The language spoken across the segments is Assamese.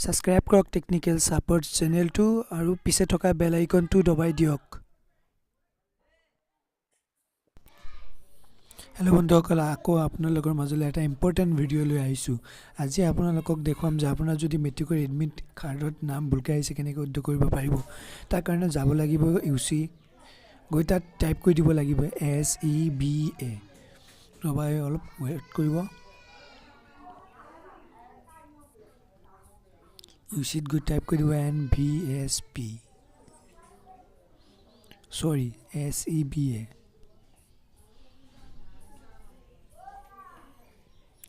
ছাবস্ক্ৰাইব কৰক টেকনিকেল ছাপৰ্ট চেনেলটো আৰু পিছে থকা বেল আইকনটো দবাই দিয়ক। হেল্ল' বন্ধুসকল, আকৌ আপোনালোকৰ মাজলৈ এটা ইম্পৰ্টেণ্ট ভিডিঅ' লৈ আহিছোঁ। আজি আপোনালোকক দেখুৱাম যে আপোনাৰ যদি মেট্ৰিকৰ এডমিট কাৰ্ডত নাম ভুলকৈ আহিছে কেনেকৈ উদ্যোগ কৰিব পাৰিব। তাৰ কাৰণে যাব লাগিব ইউ চি, গৈ তাত টাইপ কৰি দিব লাগিব এছ ই বি এ। ৰ'বা, অলপ ৱেইট কৰিব। ইউ চিত গৈ টাইপ কৰি দিব N V S P, sorry S E B A.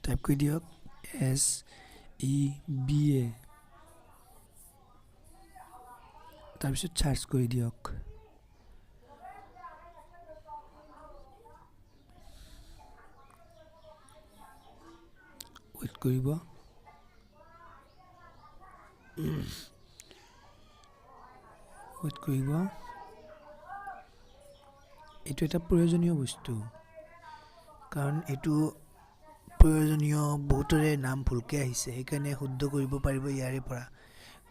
Type কৰি দিয়ক এছ ই বি এ, তাৰপিছত চাৰ্চ কৰি দিয়ক। ৱেইট কৰিব। ৱেইট কৰিব। এইটো এটা প্ৰয়োজনীয় বস্তু, কাৰণ এইটো প্ৰয়োজনীয়, বহুতৰে নাম ভুলকৈ আহিছে, সেইকাৰণে শুদ্ধ কৰিব পাৰিব ইয়াৰে পৰা।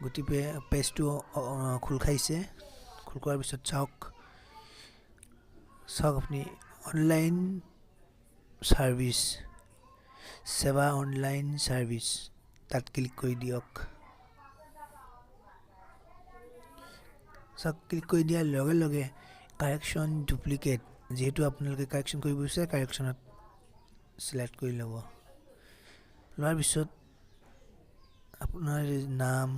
গতিকে পেজটো খোল খাইছে। খোল খোৱাৰ পিছত চাওক চাওক আপুনি অনলাইন ছাৰ্ভিচ, সেৱা অনলাইন ছাৰ্ভিচ, তাত ক্লিক কৰি দিয়ক। চাওক, ক্লিক কৰি দিয়াৰ লগে লগে কাৰেকশ্যন ডুপ্লিকেট, যিহেতু আপোনালোকে কাৰেকশ্যন কৰিব বিচাৰে, কাৰেকশ্যনত চিলেক্ট কৰি ল'ব। লোৱাৰ পিছত আপোনাৰ নাম,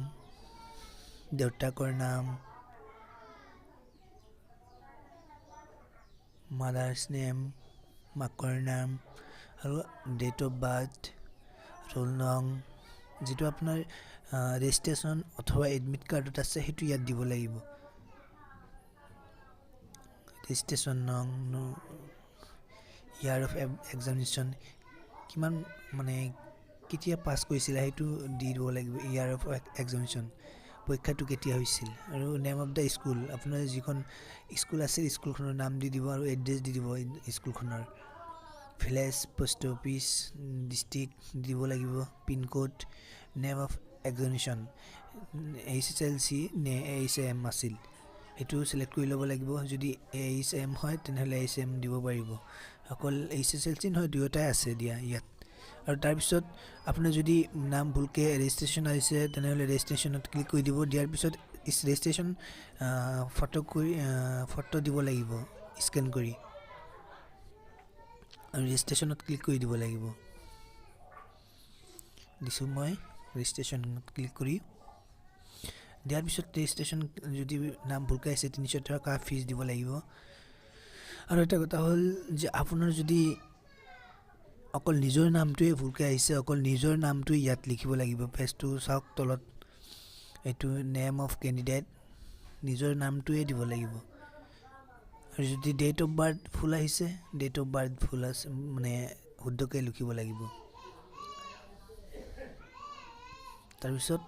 দেউতাকৰ নাম, মাদাৰ্ছ নেম, মাকৰ নাম, আৰু ডেট অফ বাৰ্থ, ৰোল নং, যিটো আপোনাৰ ৰেজিষ্ট্ৰেশ্যন অথবা এডমিট কাৰ্ডত আছে সেইটো ইয়াত দিব লাগিব। ৰেজিষ্ট্ৰেশ্যন নং, ইয়াৰ অফ এক্সামিনেশ্যন, কিমান মানে কেতিয়া পাছ কৰিছিলে সেইটো দি দিব লাগিব। ইয়াৰ অফ এক্সামিনেশ্যন, পৰীক্ষাটো কেতিয়া হৈছিল, আৰু নেম অফ the school, আপোনাৰ যিখন স্কুল আছিল স্কুলখনৰ নাম দি দিব আৰু এড্ৰেছ দি দিব স্কুলখনৰ, ভিলেজ, পোষ্ট অফিচ, ডিষ্ট্ৰিক্ট দিব লাগিব, pincode, name of examination, H S L C নে এইচ এম আছিল সেইটো চিলেক্ট কৰি ল'ব লাগিব। যদি এইচ এম হয় তেনেহ'লে এইচ এম দিব পাৰিব, অকল এইচ এছ এল চি নহয়, দুয়োটাই আছে দিয়া ইয়াত। আৰু তাৰপিছত আপোনাৰ যদি নাম ভুলকৈ ৰেজিষ্ট্ৰেশ্যন আহিছে তেনেহ'লে ৰেজিষ্ট্ৰেশ্যনত ক্লিক কৰি দিব। দিয়াৰ পিছত ৰেজিষ্ট্ৰেশ্যন ফটো কৰি ফটো দিব লাগিব স্কেন কৰি, আৰু ৰেজিষ্ট্ৰেশ্যনত ক্লিক কৰি দিব লাগিব। দিছোঁ মই ৰেজিষ্ট্ৰেশ্যনত ক্লিক কৰি দিয়াৰ পিছত ৰেজিষ্ট্ৰেশ্যন যদি নাম ভুলকৈ আহিছে 300 টকা ফিজ দিব লাগিব। আৰু এটা কথা হ'ল যে আপোনাৰ যদি অকল নিজৰ নামটোৱে ভুলকৈ আহিছে, অকল নিজৰ নামটোৱে ইয়াত লিখিব লাগিব। পেজটো চাওক তলত, এইটো নেম অফ কেণ্ডিডেট, নিজৰ নামটোৱে দিব লাগিব। আৰু যদি ডেট অফ বাৰ্থ ভুল আহিছে, ডেট অফ বাৰ্থ ভুল আছে মানে শুদ্ধকৈ লিখিব লাগিব। তাৰপিছত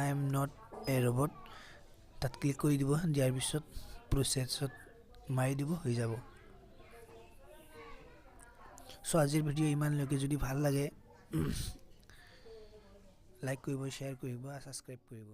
I am not a robot তাত ক্লিক কৰি দিব। দিয়াৰ পিছত প্ৰচেছত মাৰি দিব, হৈ যাব। চ' আজিৰ ভিডিঅ' ইমানলৈকে। যদি ভাল লাগে লাইক কৰিব, শ্বেয়াৰ কৰিব আৰু ছাবস্ক্ৰাইব কৰিব।